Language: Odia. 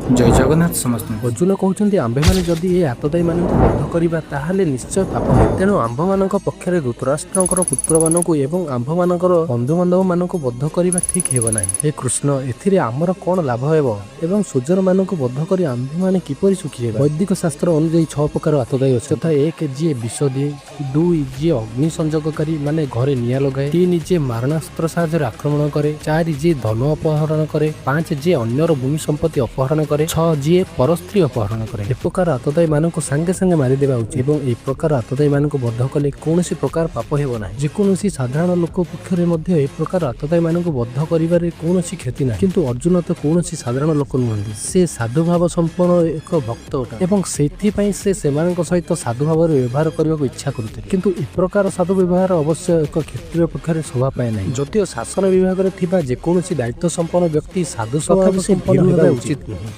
ଜୟ ଜଗନ୍ନାଥ ସମସ୍ତଙ୍କୁ। ଅର୍ଜୁନ କହୁଛନ୍ତି, ଆମ୍ଭେମାନେ ଯଦି ଏ ଆତତାୟୀମାନଙ୍କୁ ବଧ କରିବା, ତାହେଲେ ନିଶ୍ଚୟ ପାପ ହେବ। ତେଣୁ ଆମ୍ଭମାନଙ୍କ ପକ୍ଷରେ ଧୃତରାଷ୍ଟ୍ରଙ୍କର ପୁତ୍ରମାନଙ୍କୁ ଏବଂ ଆମ୍ଭମାନଙ୍କର ବନ୍ଧୁବାନ୍ଧବମାନଙ୍କୁ ବଧ କରିବା ଠିକ୍ ହେବ ନାହିଁ। ହେ କୃଷ୍ଣ, ଏଥିରେ ଆମର କ'ଣ ଲାଭ ହେବ ଏବଂ ସ୍ୱଜନମାନଙ୍କୁ ବଧ କରି ଆମ୍ଭେମାନେ କିପରି ସୁଖୀ ହେବା? ବୈଦିକ ଶାସ୍ତ୍ର ଅନୁଯାୟୀ 6 ପ୍ରକାର ଆତତାୟୀ ଅଛି। ଯଥା 1 ଯିଏ ବିଷ ଦିଏ, 2 ଯିଏ ଅଗ୍ନି ସଂଯୋଗକାରୀ, ମାନେ ଘରେ ନିଆଁ ଲଗାଏ, 3 ଯିଏ ମାରଣାସ୍ତ୍ର ସାହାଯ୍ୟରେ ଆକ୍ରମଣ କରେ, 4 ଯିଏ ଧନ ଅପହରଣ କରେ, 5 ଯିଏ ଅନ୍ୟର ଭୂମି ସମ୍ପତ୍ତି ଅପହରଣ କରେ, 6 ଯିଏ ପରସ୍ତ୍ରୀ ଅପହରଣ କରେ। ଏ ପ୍ରକାର ଆତତାୟୀ ମାନଙ୍କୁ ସାଙ୍ଗେ ସାଙ୍ଗେ ମାରିଦେବା ଉଚିତ ଏବଂ ଏହି ପ୍ରକାର ଆତତାୟୀ ମାନଙ୍କୁ ବଧ କଲେ କୌଣସି ପ୍ରକାର ପାପ ହେବ ନାହିଁ। ଯେକୌଣସି ସାଧାରଣ ଲୋକ ପକ୍ଷରେ ମଧ୍ୟ ଏ ପ୍ରକାର ଆତତାୟୀ ମାନଙ୍କୁ ବଧ କରିବାରେ କୌଣସି କ୍ଷତି ନାହିଁ। କିନ୍ତୁ ଅର୍ଜୁନ ତ କୌଣସି ସାଧାରଣ ଲୋକ ନୁହନ୍ତି। ସେ ସାଧୁଭାବ ସମ୍ପନ୍ନ ଏକ ଭକ୍ତ ଅଟନ୍ତି ଏବଂ ସେଥିପାଇଁ ସେ ସେମାନଙ୍କ ସହିତ ସାଧୁ ଭାବରେ ବ୍ୟବହାର କରିବାକୁ ଇଚ୍ଛା କରୁଥିଲେ। କିନ୍ତୁ ଏ ପ୍ରକାର ସାଧୁ ବ୍ୟବହାର ଅବଶ୍ୟ ଏକ କ୍ଷତ୍ରିୟ ପକ୍ଷରେ ଶୋଭା ପାଏ ନାହିଁ। ଯଦିଓ ଶାସନ ବିଭାଗରେ ଥିବା ଯେକୌଣସି ଦାୟିତ୍ୱ ସମ୍ପନ୍ନ ବ୍ୟକ୍ତି ସାଧୁ, ତଥାପି ସେ ଭୀରୁ ହେବା ଉଚିତ ନୁହେଁ।